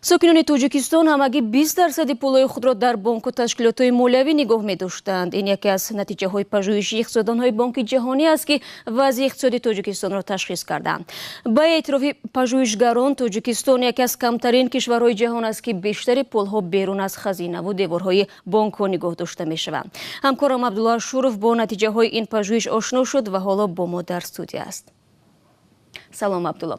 Сокинони Тоҷикистон ҳамагӣ 20 дарсади пулҳои худро дар бонку ташкилотҳои молиявӣ нигоҳ медоштанд. Ин яке аз натиҷаҳои пажӯҳиши иқтисоддонҳои Бонки Ҷаҳонӣ аст, ки вазъи иқтисоди Тоҷикистонро ташхис карданд. Ба эътирофи пажӯҳишгарон, Тоҷикистон яке аз камтарин кишварҳои ҷаҳон аст, ки бештари пулҳо берун аз хазинаву деворҳои бонкҳо нигоҳ дошта мешаванд. Ҳамкорам Абдулло Ашуров бо натиҷаҳои ин пажӯҳиш ошно шуд ва ҳоло бо мо дар студия аст. Салом, Абдулло.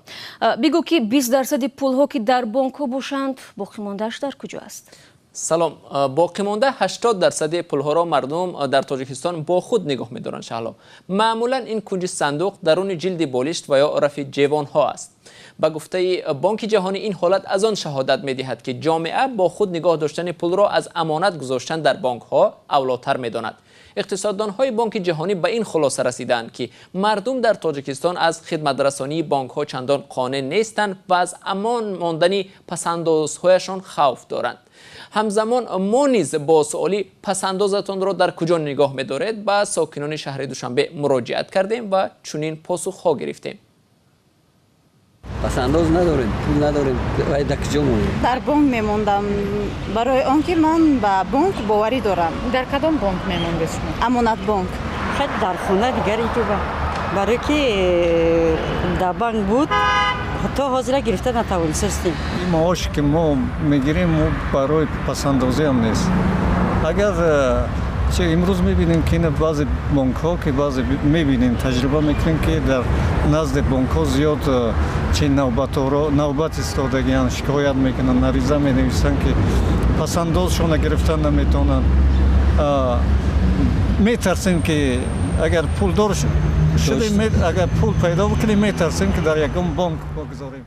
Бигӯ, ки 20 дарсади пулҳо, ки дар бонкҳо бошанд, боқимондааш дар куҷо аст? Салом. Боқимонда 80 дарсади пулҳоро мардум дар Тоҷикистон бо худ нигоҳ медоранд, Шаҳло. Маъмулан ин кунҷи сандуқ, даруни ҷилди болишт ва ё рафи ҷевонҳо аст. Ба гуфтаи Бонки Ҷаҳонӣ, ин ҳолат аз он шаҳодат медиҳад, ки ҷомеа бо худ нигоҳ доштани пулро аз амонат гузоштан дар бонкҳо авлотар медонад. Иқтисоддонҳои Бонки Ҷаҳонӣ ба ин хулоса расидаанд, ки мардум дар Тоҷикистон аз хидматрасонии бонкҳо чандон қонеъ нестанд ва аз амон мондани пасандозҳояшон хавф доранд. Ҳамзамон мо низ бо суоли «Пасандозатонро дар куҷо нигоҳ медоред?» ба сокинони шаҳри Душанбе муроҷиат кардем ва чунин посухҳо гирифтем. Пасандоз надорем, пул надорем, вай дар куҷо монем? Дар бонк мемондам, барои он ки ман ба бонк боварӣ дорам. Дар кадом бонк мемондед шумо? Амонатбонк. Хел дар хона дигаре ки, барое ки дар банк буд, то ҳозира гирифта натавонистем. Ин маоше ки мо мегирем, барои пасандозиам нест. Агар че имрӯз мебинем, ки баъзе бонкҳо, ки баъзе мебинем, таҷриба мекунем, ки дар назди бонкҳо зиёд чи навбаторо навбат истодагианд, шикоят мекунанд, ариза менависанд, ки пасандозшона гирифтан наметавонанд. Метарсем, ки агар пулдор шудем, агар пул пайдо бикунем, метарсем, ки дар ягон бонк бигузорем.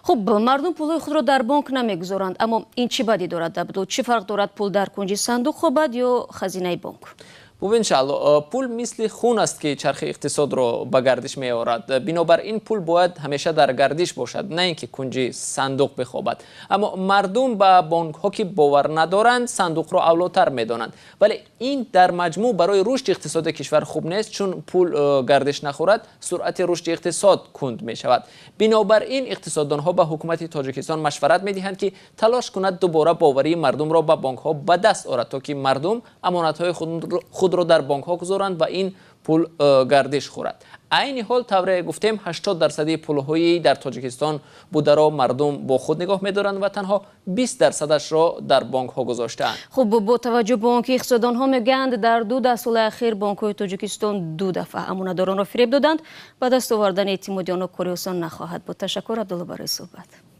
Хуб, мардум пулҳои худро дар бонк намегузоранд, аммо ин чӣ бадӣ дорад, Абдул? Чӣ фарқ дорад, пул дар кунҷи сандуқ хобад ё хазинаи бонк? Бубин, Шаҳло, пул мисли хун аст, ки чархи иқтисодро ба гардиш меорад. Бинобар ин пул бояд ҳамеша дар гардиш бошад, на ин ки кунҷи сандуқ бихобад. Аммо мардум ба бонкҳо ки бовар надоранд, сандуқро авлотар медонанд. Вале ин дар маҷмӯъ барои рушди иқтисоди кишвар хуб нест, чун пул гардиш нахӯрад, суръати рушди иқтисод кунд мешавад. Бинобар ин иқтисоддонҳо ба ҳукумати Тоҷикистон машварат медиҳанд, ки талош кунад дубора боварии мардумро ба бонкҳо ба даст орад, то ки мардум амонатҳои худро дар бонкҳо гузоранд ва ин пул гардиш хӯрад. Айни ҳол, тавре гуфтем, 80 дарсади пулҳои дар Тоҷикистон бударо мардум бо худ нигоҳ медоранд ва танҳо 20 дарсадашро дар бонкҳо гузоштаанд. Хуб, бо таваҷҷӯҳ ба он ки иқтисоддонҳо мегӯянд, дар 2 даҳсолаи ахир бонкҳои Тоҷикистон ду дафъа амонатдоронро фиреб доданд, ба даст овардани эътимоди онҳо кори осон нахоҳад буд. Ташаккур, Абдулло, барои суҳбат.